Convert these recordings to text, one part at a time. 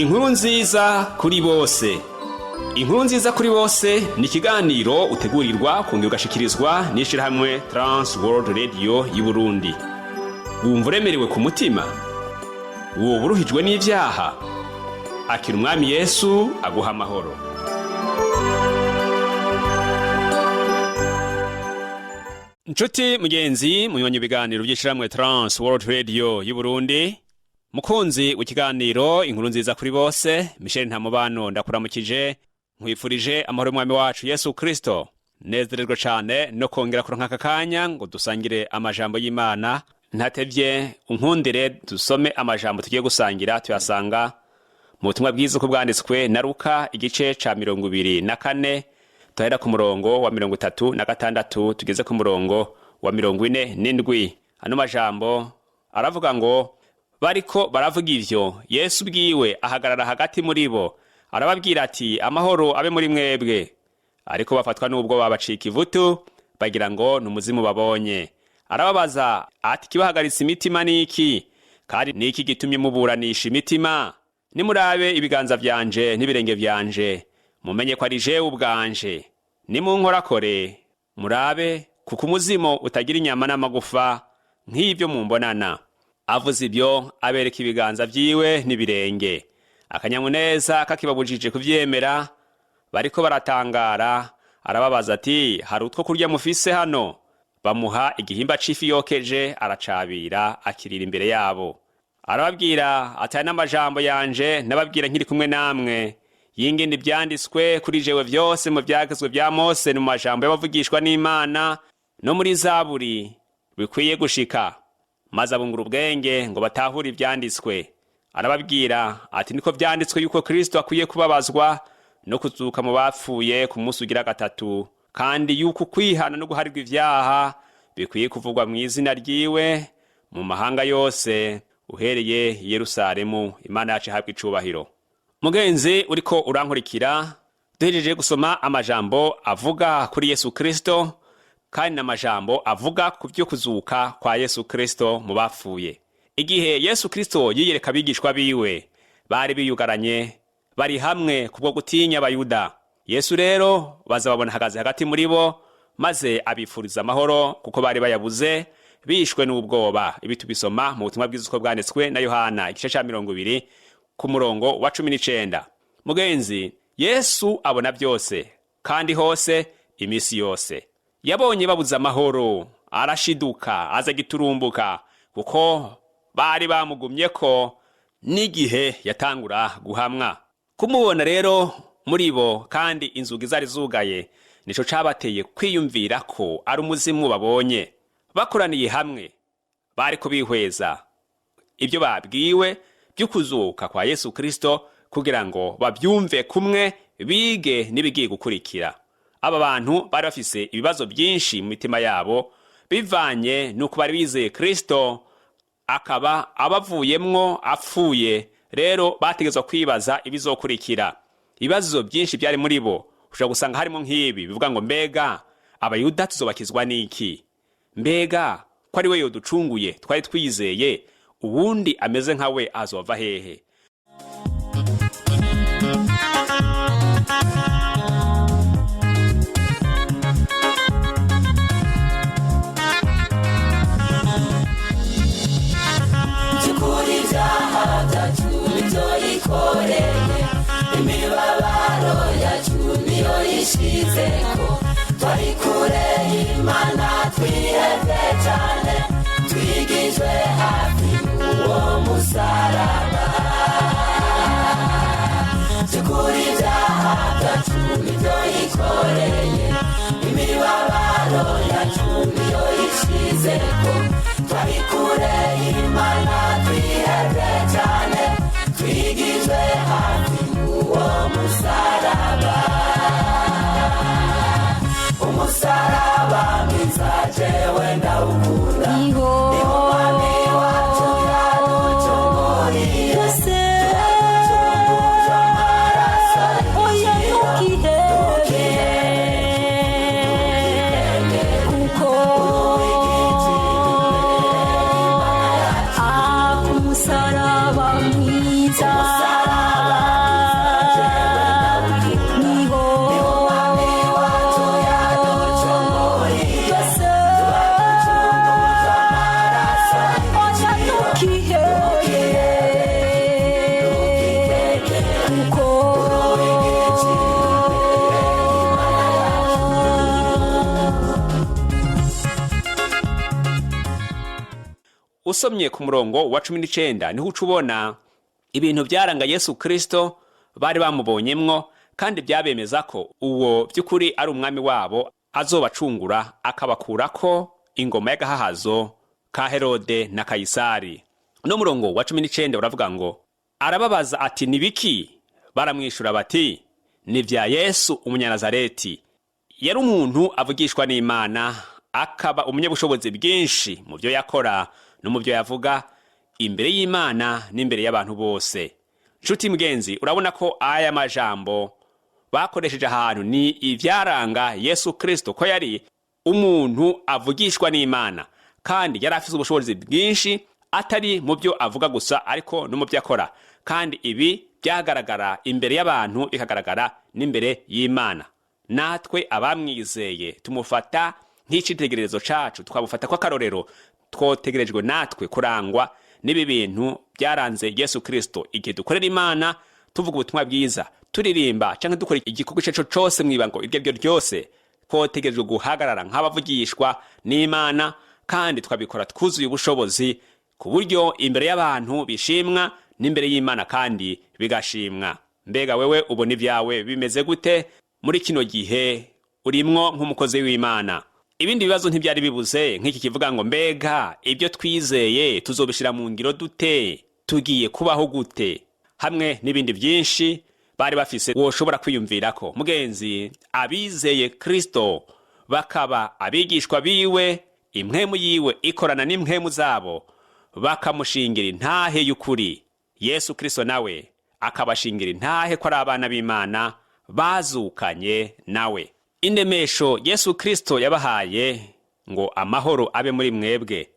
Inkuru nziza kuri bose. Inkuru nziza kuri bose ni ikiganiro utegurirwa kongera ugashikirizwa n'ishirahamwe Trans World Radio y'Uburundi. Wumva uremerewe ku mutima? Woba uruhijwe n'ivyaha? Akira Umwami Yesu aguha amahoro. Nshuti mugenzi munywanyi ibiganiro by'ishirahamwe Trans World Radio y'Uburundi, mukunzi w'ikiganiro Inkuru nziza kuri bose, Michel Ntamubano ndakuramukije, nkwifurije amahoro y'Umwami wacu Yesu Kristo. Nezererwa cane no kongera kuronka aka kanya ngo dusangire amajambo y'Imana. Ntatevye, unkundire dusome amajambo tugiye gusangira, tuyasanga mu butumwa bwiza uko bwanditswe na Luka, igice ca 24, tuhera ku murongo wa 36 tugeze ku murongo wa 47. Ano majambo aravuga ngo: bariko baravuga ivyo, Yesu ubwiwe ahagarara hagati muri bo, arababwira ati: "Amahoro abe muri mwebwe." Ariko bafatwa n'ubwo babacika ivutu, bagira ngo ni umuzimu babonye. Arababaza ati: "Kibahagaritse imitima niki? Kandi niki gitumye muburanisha imitima? Nimurabe ibiganza vyanje n'ibirenge vyanje, mumenye ko ari jewe ubwanje. Nimunkorakore murabe, kuko umuzimu utagira inyama n'amagufa nk'ibyo mumbonana." Avuze ibyo, abereka ibiganza vyiwe n'ibirenge. Akanyamuneza kakibabujije kuvyemera, bariko baratangara, arababaza ati: "Hari utwo kurya mufise hano?" Bamuha igihimba c'ifi yokeje, aracabira, akirira imbere yabo. Arababwira ati: "Aya n'amajambo yanje nababwira nkiri kumwe namwe, yingene ivyanditswe kuri jewe vyose mu vyagezwe vya Mose, no mu majambo y'abavugishwa n'Imana, no muri Zaburi, bikwiye gushika." Maze abungura ubwenge ngo batahure ivyanditswe. Arababwira ati: "Niko vyanditswe yuko Kristo akwiye kubabazwa no kuzuka mu bapfuye ku munsi ugira gatatu, kandi yuko ukwihana no guharirwa ivyaha bikwiye kuvugwa mu izina ryiwe mu mahanga yose, uhereye i Yerusalemu. Imana yacu ihabwa icubahiro. Mugenzi uriko urankurikira, duhejeje gusoma amajambo avuga kuri Yesu Kristo, kandi n'amajambo avuga ku vyo kuzuka kwa Yesu Kristo mu bapfuye. Igihe Yesu Kristo yiyereka abigishwa biwe, bari biyugaranye bari hamwe kubwo gutinya Abayuda. Yesu rero baza babona ahagaze hagati muri bo, maze abifuriza amahoro, kuko bari bayabuze bishwe n'ubwoba. Ibi tubisoma mu butumwa bwiza uko bwanditswe na Yohana, igice ca 20, ku murongo wa 19. Mugenzi, Yesu abona byose kandi hose imisi yose. Yabonye babuze amahoro, arashiduka aza giturumbuka, kuko bari bamugumye ko n'igihe yatangura guhamwa. Kumubona rero muri bo kandi inzugi zari zugaye, nico cabateye kwiyumvira ko ari umuzimu babonye. Bakoraniye hamwe, bariko bihweza ibyo babwiwe by'ukuzuka kwa Yesu Kristo, kugira ngo babyumve kumwe, bige n'ibigiye gukurikira. Aba bantu bari bafise ibibazo byinshi mu mitima yabo, bivanye n'uko bari bizeye Kristo akaba abavuyemwo apfuye. Rero bategezwa kwibaza ibizokurikira. Ibibazo byinshi byari muri bo, ushobora gusanga harimo nk'ibi bivuga ngo: "Mbega Abayuda tuzobakizwa n'iki? Mbega ko ari we yoducunguye twari twizeye, uwundi ameze nka we azova hehe?" By'ukuri ibyaha byacu nibyo yikoreye, imibabaro yacu niyo yishizeko. Twari kure y'Imana, twihebye cyane, twigijwe hafi uwo musaraba. By'ukuri ibyaha byacu nibyo yikoreye, imibabaro yacu niyo yishizeko. Twari kure y'Imana, twihebye cyane, twigijwe hafi uwo musaraba. Umusaraba mwiza, jewe ndawukunda, niho Mwami wacu yaducunguriye. Usomye ku murongo wa 19 niho uca ubona ibintu byaranga Yesu Kristo bari bamubonyemwo, kandi byabemeza ko uwo by'ukuri ari umwami wabo azobacungura akabakurako ingoma y'agahahazo ka Herode na Kayisari. Uno murongo wa 19 uravuga ngo: Arababaza ati: "Ni biki?" Baramwishura bati: "Ni vya Yesu Umunyanazareti. Yari umuntu avugishwa n'Imana, akaba umunyabushobozi bwinshi mu byo yakora no mu byo yavuga, imbere y'Imana n'imbere y'abantu bose." Nshuti mugenzi, urabona ko aya majambo bakoresheje ahantu ni ivyaranga Yesu Kristo, ko yari umuntu avugishwa n'Imana kandi yari afise ubushobozi bwinshi, atari mu byo avuga gusa ariko no mu byo akora, kandi ibi byagaragara imbere y'abantu, bikagaragara n'imbere y'Imana. Natwe abamwizeye tumufata nk'icitegererezo cacu, twamufata kw'akarorero. Twotegerejwe natwe kurangwa n'ibi bintu byaranze Yesu Kristo igihe dukorera Imana, tuvuga ubutumwa bwiza, turirimba canke dukora igikorwa ico cose mw'ibango iryo ariryo ryose. Twotegerejwe guhagarara nk'abavugishwa n'Imana, kandi twabikora twuzuye ubushobozi, ku buryo imbere y'abantu bishimwa n'imbere y'Imana kandi bigashimwa. Mbega wewe ubona ibyawe bimeze gute muri kino gihe urimwo nk'umukozi w'Imana? Ibindi bibazo ntibyari bibuze, nk'iki kivuga ngo: "Mbega ibyo twizeye tuzobishira mu ngiro dute? Tugiye kubaho gute?" Hamwe n'ibindi byinshi bari bafise woshobora kwiyumvirako. Mugenzi, abizeye Kristo bakaba abigishwa biwe, impwemu yiwe ikorana n'impwemu zabo, bakamushingira intahe y'ukuri, Yesu Kristo nawe akabashingira intahe ko ari abana b'Imana bazukanye nawe. Indemesho Yesu Kristo yabahaye ngo: "Amahoro abe muri mwebwe",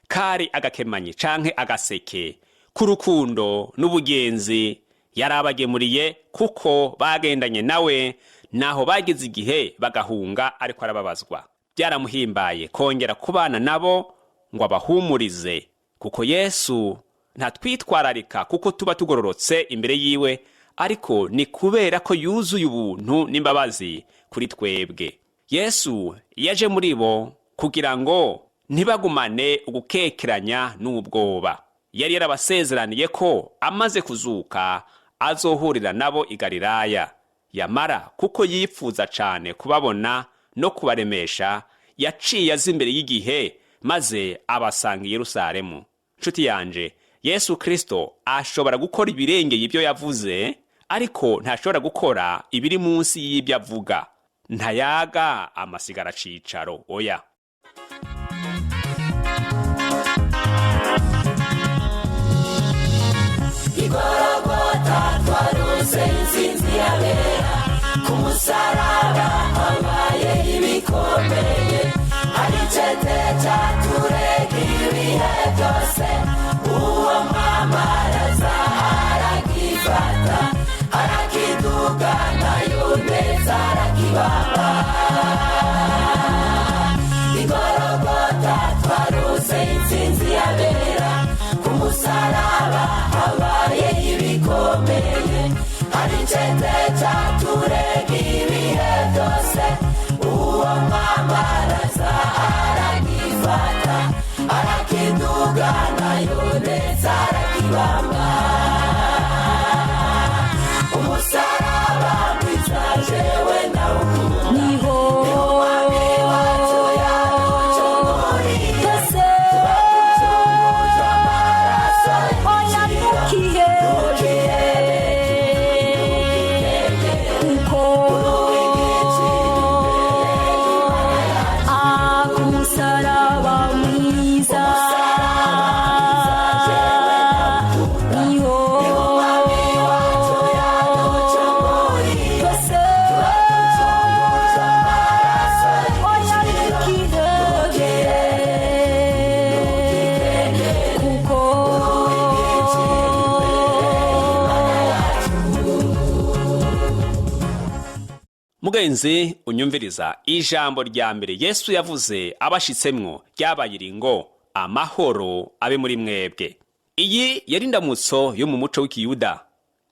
kari agakemanyi canke agaseke k'urukundo n'ubugenzi yarabagemuriye, kuko bagendanye nawe naho bageze igihe bagahunga ariko arababazwa. Byaramuhimbaye kongera kubana nabo ngo abahumurize, kuko Yesu ntatwitwararika kuko tuba tugororotse imbere yiwe, ariko ni kubera ko yuzuye ubuntu n'imbabazi kuri twebwe. Yesu yaje muri bo kugira ngo ntibagumane ugukekeranya n'ubwoba. Yari yarabasezeraniye ko amaze kuzuka azohurira nabo i Galilaya. Yamara kuko yifuza cane kubabona no kubaremesha, yaciye aza imbere y'igihe maze abasanga i Yerusalemu. Nshuti yanje, Yesu Kristo ashobora gukora ibirengeye ibyo yavuze, ariko ntashobora gukora ibiri munsi y'ibyo avuga. Ntayaga amasigara cicaro, oya. Igorogota twaruse intsinzi yabera ku musaraba, habaye ibikomeye, hari icete cyaturega ibihe byose. Uwo mwamaraza aragifata, arakidugana, yuneza arakibamba. Igorogota twaruse intsinzi yabera ku musaraba, habaye ibikomeye, hari icete cyaturega ibihe byose. Uwo mwamaraza aragifata, arakidugana, yoneza arakibamba. Umusaraba mwiza jewe nawukunda. Niho Umwami wacu yaducunguriye. Twese. Tubaducunguje amaraso. Oya, ntukihebe, kuko akumusaraba mwiza niho twese. Oya, ntukihebe, kuko Mugenzi unyumviriza, ijambo rya mbere Yesu yavuze abashitsemwo ryabaye iri ngo: "Amahoro abe muri mwebwe." Iyi yari indamutso yo mu muco w'ikiyuda.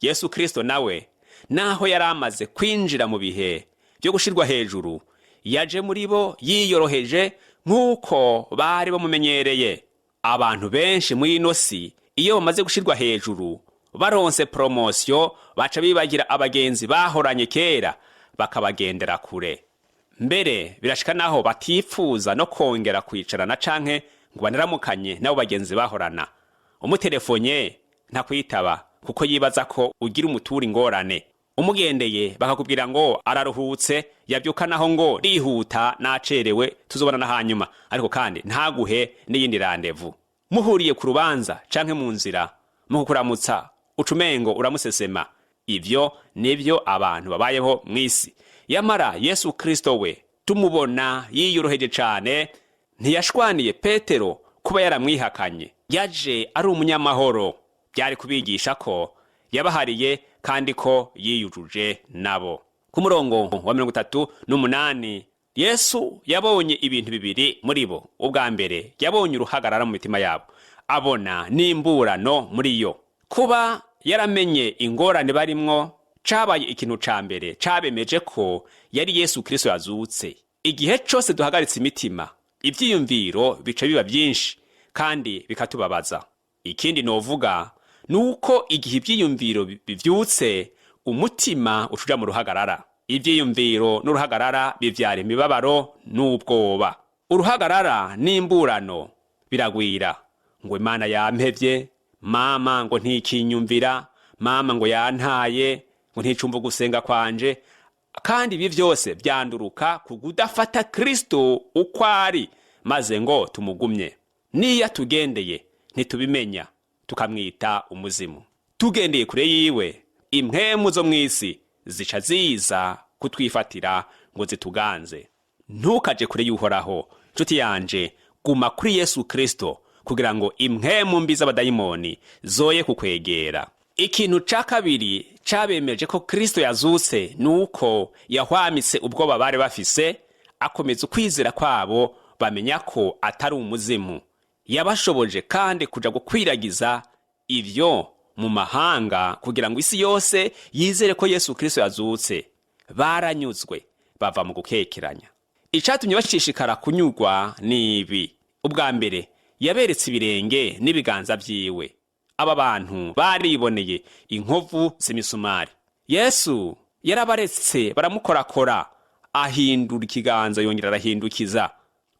Yesu Kristo nawe, naho yari amaze kwinjira mu bihe byo gushirwa hejuru, yaje muri bo yiyoroheje nk'uko bari bamumenyereye. Abantu benshi muri ino si, iyo bamaze gushirwa hejuru, baronse poromosiyo, baca bibagira abagenzi bahoranye kera, bakabagendera kure. Mbere birashika naho batifuza no kongera kwicarana canke ngo banaramukanye n'abo bagenzi bahorana. Umuterefonye ntakwitaba kuko yibaza ko ugira umutura ingorane. Umugendeye bakakubwira ngo araruhutse, yabyuka naho ngo rihuta, nacerewe, tuzobonana hanyuma, ariko kandi ntaguhe n'iyindi randevu. Muhuriye ku rubanza canke mu nzira, mu kukuramutsa ucumengo uramusesema. Ivyo nivyo abantu babayeho mw'isi. Yamara Yesu Kristo we tumubona yiyoroheje cane, ntiyashwaniye Petero kuba yaramwihakanye. Yaje ari umunyamahoro. Byari kubigisha ko yabahariye kandi ko yiyujuje nabo. Ku murongo wa 38, Yesu yabonye ibintu bibiri muri bo. Ubwa mbere, yabonye uruhagarara mu mitima yabo, abona n'imburano muri yo. Kuba yaramenye ingorane barimwo cabaye ikintu ca mbere cabemeje ko yari Yesu Kristo yazutse. Igihe cose duhagaritse imitima, ivyiyumviro bica biba vyinshi kandi bikatubabaza. Ikindi novuga ni uko igihe ivyiyumviro bivyutse, umutima ucuja mu ruhagarara. Ivyiyumviro n'uruhagarara bivyara imibabaro n'ubwoba. Uruhagarara n'imburano biragwira, ngo Imana yampevye, mama ngo ntikinyumvira, mama ngo yantaye, ngo nticumva gusenga kwanje. Kandi ibi vyose vyanduruka ku kudafata Kristo uko ari, maze ngo tumugumye. Niyo atugendeye ntitubimenya, tukamwita umuzimu. Tugendeye kure yiwe, impwemu zo mw'isi zica ziza kutwifatira ngo zituganze. Ntukaje kure y'Uhoraho, nshuti yanje. Guma kuri Yesu Kristo kugira ngo impwemu mbi z'abadayimoni zoye kukwegera. Ikintu ca kabiri cabemeje ko Kristo yazutse ni uko yahwamitse ubwoba bari bafise, akomeza ukwizera kwabo, bamenya ko atari umuzimu. Yabashoboje kandi kuja gukwiragiza ivyo mu mahanga kugira ngo isi yose yizere ko Yesu Kristo yazutse. Baranyuzwe, bava mu gukekeranya. Icatumye bashishikara kunyurwa ni ibi: ubwa mbere, yaberetse ibirenge n'ibiganza vyiwe. Aba bantu bariboneye inkovu z'imisumari. Yesu yarabaretse baramukorakora, ahindura ikiganza, yongera arahindukiza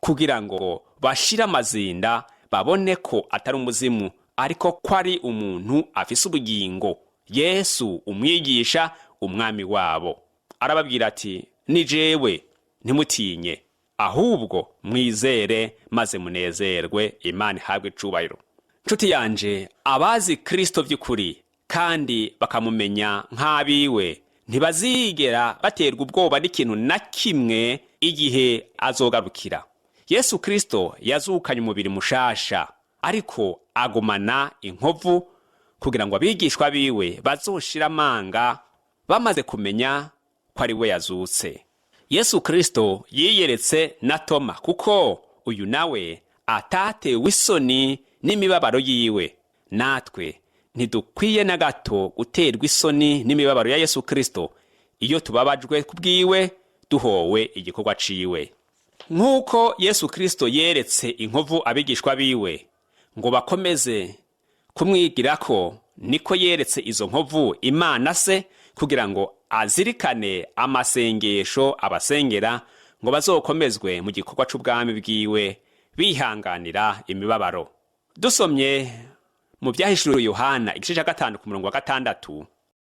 kugira ngo bashire amazinda, babone ko atari umuzimu, ariko ko ari umuntu afise ubugingo, Yesu umwigisha, umwami wabo. Arababwira ati: "Ni jewe, ntimutinye, ahubwo mwizere maze munezerwe." Imana ihabwe icubahiro. Nshuti yanje, abazi Kristo by'ukuri kandi bakamumenya nk'abiwe ntibazigera baterwa ubwoba n'ikintu na kimwe igihe azogarukira. Yesu Kristo yazukanye umubiri mushasha, ariko agumana inkovu kugira ngo abigishwa biwe bazoshire amanga bamaze kumenya ko ari we yazutse. Yesu Kristo yiyeretse na Toma, kuko uyu nawe atatewe isoni n'imibabaro yiwe. Natwe ntidukwiye na gato guterwa isoni n'imibabaro ya Yesu Kristo iyo tubabajwe kubwiwe, duhowe igikorwa ciwe. Nk'uko Yesu Kristo yeretse inkovu abigishwa biwe ngo bakomeze kumwigirako, niko yeretse izo nkovu Imana Se kugira ngo azirikane amasengesho abasengera ngo bazokomezwe mu gikorwa c'ubwami bwiwe bihanganira imibabaro. Dusomye mu Byahishuriwe Yohana igice cya 5 ku murongo wa 6,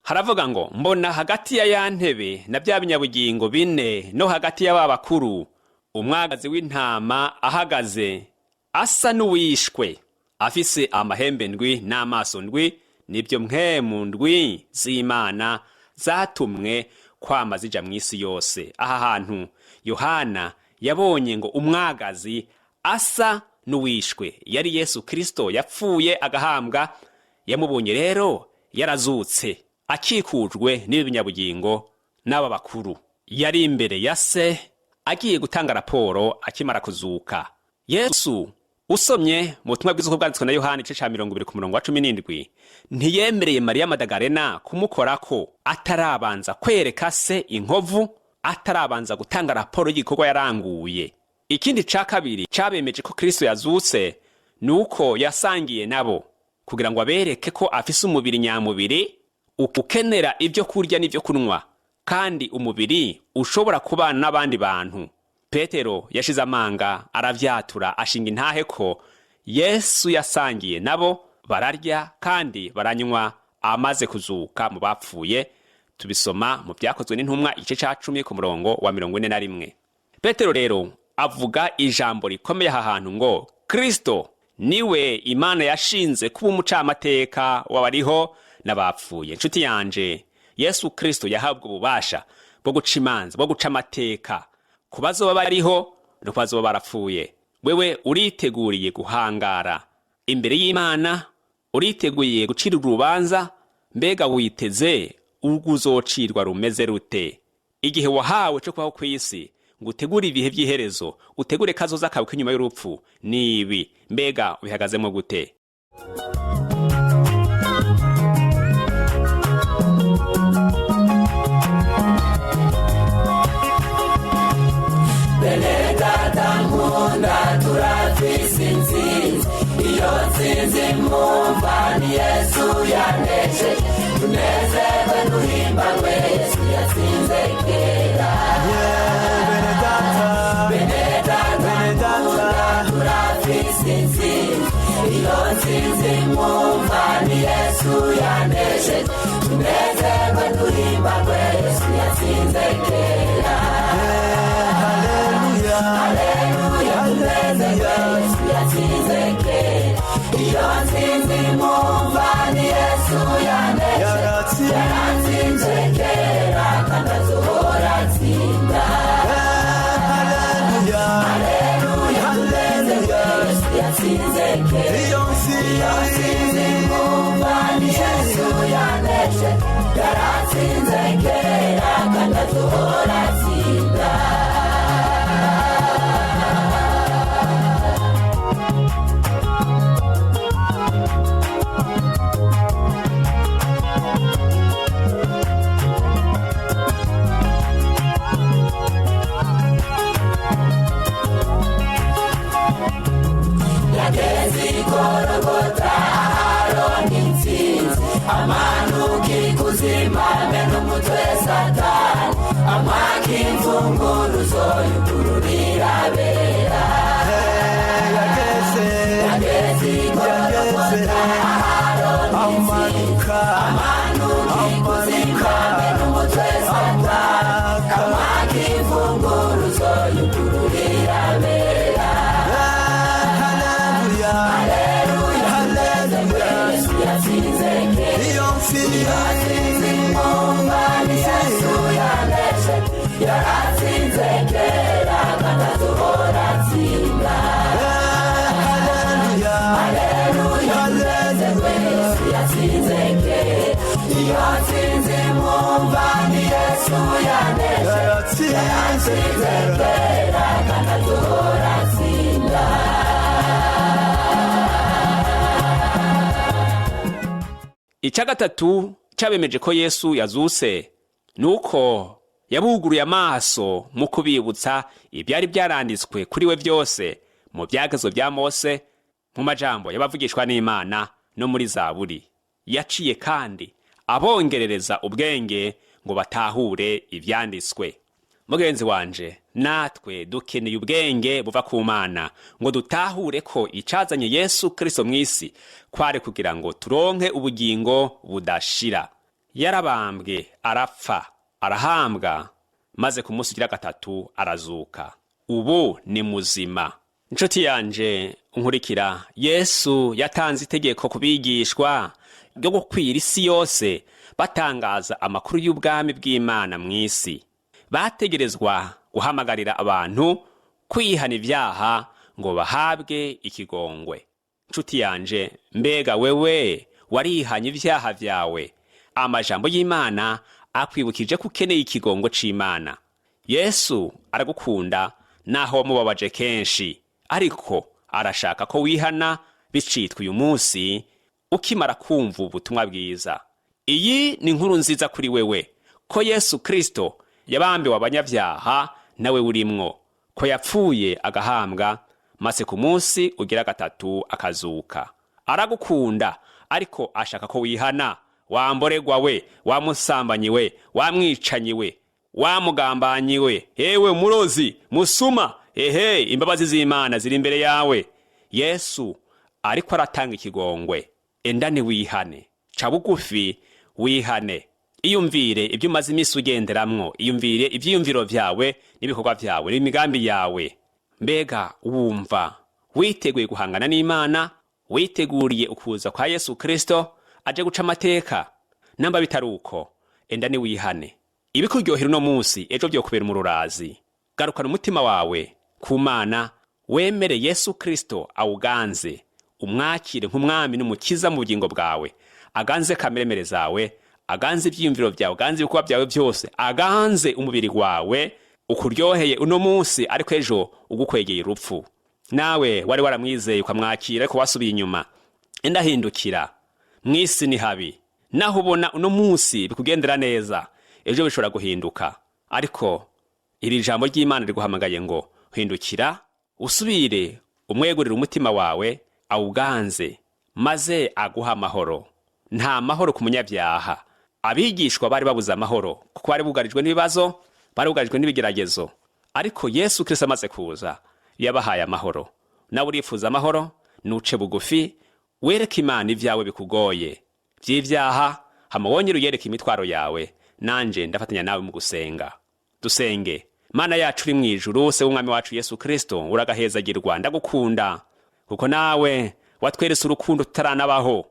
haravuga ngo: "Mbona hagati ya ya ntebe na bya binyabugingo bine no hagati y'aba bakuru umwagazi w'intama ahagaze, asa n'uwishwe, afise amahembe ndwi n'amaso ndwi, nibyo mpwemu ndwi z'Imana zatumwe kwama zija mu isi yose." Aha hantu Yohana yabonye ngo umwagazi asa n'uwishwe yari Yesu Kristo yapfuye agahambwa. Yamubonye rero yarazutse, akikujwe n'ibi binyabugingo n'aba bakuru. Yari imbere ya Se agiye gutanga raporo akimara kuzuka. Yesu, usomye mu butumwa bwiza uko bwanditswe na Yohani igice ca 20 ku murongo wa 17, ntiyemereye Mariya Madagarena kumukorako atarabanza kwereka Se inkovu, atarabanza gutanga raporo y'igikorwa yaranguye. Ikindi ca kabiri cabemeje ko Kristo yazutse Ni uko yasangiye nabo kugira ngo abereke ko afise umubiri nyamubiri ukenera ibyo kurya n'ibyo kunywa, kandi umubiri ushobora kubana n'abandi bantu. Petero yashize amanga, aravyatura, ashinga intahe ko Yesu yasangiye nabo, bararya kandi baranywa amaze kuzuka mu bapfuye. Tubisoma mu Byakozwe n'Intumwa, igice ca 10, ku murongo wa 41. Petero rero avuga ijambo rikomeye aha hantu ngo Kristo niwe Imana yashinze kuba umucamateka w'abariho n'abapfuye. Inshuti yanje, Yesu Kristo yahabwa ububasha bwo guca imanza, bwo guca amateka ku bazoba bariho no ku bazoba barapfuye. Wewe uriteguriye guhangara imbere y'Imana? Uriteguye gucira urubanza? Mbega witeze urwo uzocirwa rumeze rute? Igihe wahawe cyo kubaho ku isi ngo utegure ibihe by'iherezo, utegure kazoza kawe k'inyuma y'urupfu, nibi mbega ubihagazemo gute? Bene data nkunda, turafise intsinzi. Iyo ntsinzi mwumva ni Yesu yanesheje. Tunezerwe, duhimbagwe, Yesu yatsinze kera. Bene data, bene data, bene data, turafise intsinzi. Iyo ntsinzi mwumva ni Yesu yanesheje. Tunezerwe, duhimbagwe, Yesu yatsinze kera. Haleluya, Haleluya, tunezerwe, Yesu yatsinze kera. Iyo ntsinzi mwumva ni Yesu yanesheje. Yaratsinze, yaratsinze kera kandi azohora atsinda. Haleluya, Haleluya, tunezerwe, Yesu yatsinze kera. Iyo ntsinzi mwumva ni Yesu yanesheje. Yaratsinze kera kandi azohora atsinda. Yageze igorogota, Aharoni intsinzi. Amanuka ikuzimu, amena umutwe Satani, amwaka imfunguruzo yugururira abera. Yageze, yageze igorogota, Aharoni amanuka, amanuka ikuzimu, amena umutwe Satani, amwaka imfunguruzo yugururira abera. Haleluya, Haleluya, haleluya, Yesu yatsinze kera. Iyo ntsinzi mwumva ni Yesu yanesheje. Yaratsinze kera kandi azohora atsinda. Haleluya, Haleluya, tunezerwe, Yesu yatsinze kera. Iyo ntsinzi mwumva ni Yesu yanesheje. Yaratsinze, yaratsinze kera kandi azohora atsinda. Icya gatatu cyabemeje ko Yesu yazuse ni uko yabuguruye amaso mu kubibutsa ibyari byaranditswe kuri we byose mu Byagezwe bya Mose, mu majambo y'abavugishwa n'Imana no muri Zaburi. Yaciye kandi abongerereza ubwenge ngo batahure ibyanditswe. Mugenzi wanje, natwe dukeneye ubwenge buva ku Mana ngo dutahure ko icazanye Yesu Kristo mw'isi kwari kugira ngo turonke ubugingo budashira. Yarabambwe, arapfa, arahambwa, maze ku munsi ugira gatatu arazuka. Ubu ni muzima. Inshuti yanje nkurikira, Yesu yatanze itegeko ku bigishwa ryo gukwira isi yose batangaza amakuru y'ubwami bw'Imana mw'isi. Bategerezwa guhamagarira abantu kwihana ibyaha ngo bahabwe ikigongwe. Nshuti yanje, mbega wewe warihanye ibyaha vyawe? Amajambo y'Imana akwibukije ko ukeneye ikigongo c'Imana. Yesu aragukunda naho wamubabaje kenshi, ariko arashaka ko wihana bicitwa uyu munsi ukimara kumva ubutumwa bwiza. Iyi ni inkuru nziza kuri wewe ko Yesu Kristo yabambiwe abanyabyaha, nawe urimwo, ko yapfuye agahambwa. Maze ku munsi ugira gatatu akazuka. Aragukunda, ariko ashaka ko wihana. Wamboregwa we, wamusambanyi we, wamwicanyi we, wamugambanyi we, ewe murozi musuma, ehe, imbabazi z'Imana ziri imbere yawe. Yesu ariko aratanga ikigongwe. Endane wihane, ca bugufi wihane, iyumvire ibyo umaze iminsi ugenderamwo, iyumvire ivyiyumviro vyawe n'ibikorwa vyawe n'imigambi yawe. Mbega wumva witeguye guhangana n'Imana? Witeguriye ukuza kwa Yesu Kristo aje guca amateka? Namba bitari uko, enda niwihane. Ibikuryohera uno munsi ejo vyokubera umururazi. Garukana umutima wawe ku Mana, wemere Yesu Kristo awuganze, umwakire nk'umwami n'umukiza mu bugingo bwawe, aganze kameremere zawe, aganze ivyiyumviro vyawe, aganze ibikorwa vyawe vyose, aganze umubiri wawe ukuryoheye uno munsi ariko ejo ugukwegeye urupfu. Nawe wari waramwizeye ukamwakira ariko wasubiye inyuma, endahindukira. Mw'isi ni habi. Naho ubona uno munsi bikugendera neza, ejo bishobora guhinduka. Ariko iri jambo ry'Imana riguhamagaye ngo hindukira, usubire umwegurire umutima wawe, awuganze, maze aguha amahoro. Nta mahoro ku munyabyaha. Abigishwa bari babuze amahoro kuko bari bugarijwe n'ibibazo, bari bugarijwe n'ibigeragezo, ariko Yesu Kristo amaze kuza yabahaye amahoro. Nawe urifuza amahoro? Nuce bugufi, wereke Imana ibyawe bikugoye by'ibyaha, hama wongere uyereke imitwaro yawe. Nanje ndafatanya nawe mu gusenga. Dusenge. Mana yacu uri mw'ijuru, se w'umwami wacu Yesu Kristo, uragahezagirwa. Ndagukunda kuko nawe watweretse urukundo tutaranabaho,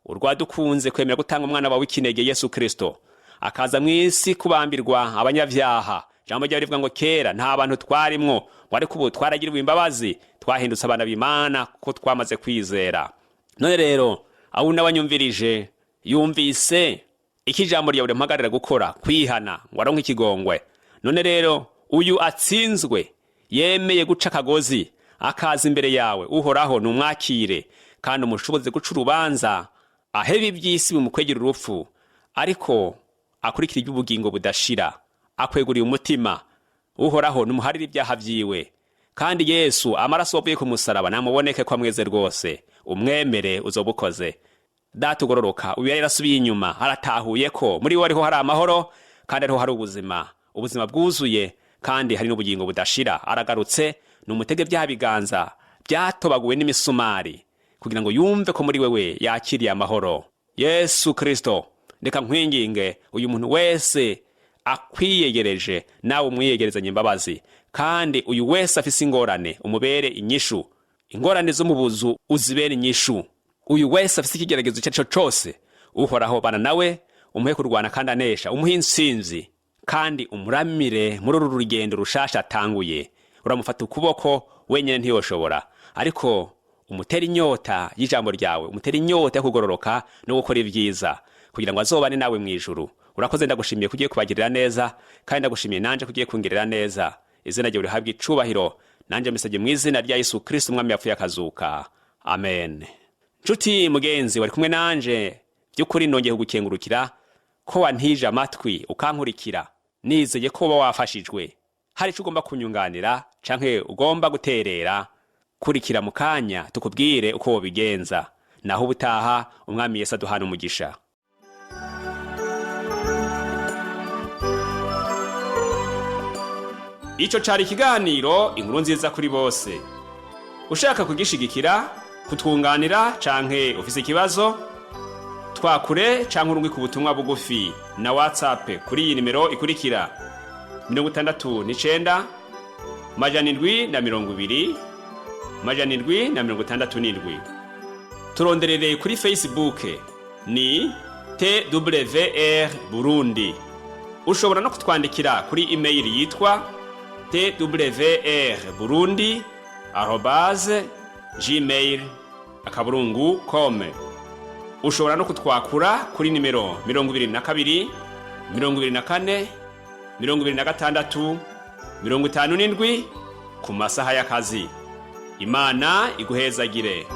urwadukunze kwemera gutanga umwana wawe w'ikinege Yesu Kristo, akaza mw'isi kubambirwa abanyabyaha. Ijambo ryawe rivuga ngo kera nta bantu twarimwo, ngo ariko ubu twaragiriwe imbabazi, twahindutse abana b'Imana kuko twamaze kwizera. None rero aho n'abanyumvirije yumvise iki ijambo ryawe rimuhagarara gukora, kwihana ngo aronke ikigongwe. None rero uyu atsinzwe yemeye guca akagozi akaza imbere yawe, Uhoraho, numwakire kandi umushoboze guca urubanza, ahebe iby'isi bimukwegera urupfu, ariko akurikira iby'ubugingo budashira. Akweguriye umutima, Uhoraho, numuharire ibyaha vyiwe, kandi Yesu amaraso wavuye ku musaraba namuboneke ko amweze rwose. Umwemere, uzobukoze. Data ugororoka, uyu yari yarasubiye inyuma aratahuye ko muri we ariho hari amahoro, kandi ariho hari ubuzima, ubuzima bwuzuye, kandi hari n'ubugingo budashira. Aragarutse, numutege bya biganza byatobaguwe n'imisumari kugira ngo yumve ko muri wewe yakiriye amahoro. Yesu Kristo, reka nkwinginge, uyu muntu wese akwiyegereje, nawe umwiyegerezanye imbabazi, kandi uyu wese afise ingorane umubere inyishu, ingorane zo mu buzu uzibere inyishu. Uyu wese afise ikigeragezo icyo ari cyo cose, Uhoraho, bana nawe, umuhe kurwana kandi anesha, umuhe intsinzi, kandi umuramire muri uru rugendo rushasha atanguye. Uramufata ukuboko, wenyine ntiyoshobora, ariko umutera inyota y'ijambo ryawe, umutera inyota yo kugororoka no gukora ibyiza kugira ngo azobane nawe mu ijuru. Urakoze, ndagushimiye ko ugiye kubagirira neza, kandi ndagushimiye nanje ko ugiye kungirira neza. Izina ryawe rihabwe icubahiro. Nanje mbisabye mu izina rya Yesu Kristo, umwami yapfuye akazuka, amen. Nshuti mugenzi wari kumwe nanje, by'ukuri nongeye kugukengurukira ko wantije amatwi ukankurikira. Nizeye ko uba wafashijwe. Hari icyo ugomba kunyunganira canke ugomba guterera, kurikira mu kanya tukubwire uko wobigenza. Naho ubutaha, umwami Yesu aduhana umugisha. Ico cari ikiganiro Inkuru Nziza kuri Bose. Ushaka kugishigikira, kutwunganira canke ufise ikibazo, twakure canke urungike ubutumwa bugufi na WhatsApp kuri iyi nimero ikurikira: 69 720 767. Turonderere kuri Facebook ni TWR Burundi. Ushobora no kutwandikira kuri email yitwa twrburundi@gmail.com. Ushobora no kutwakura kuri nimero 22 24 26 57 ku masaha y'akazi. Imana iguhezagire.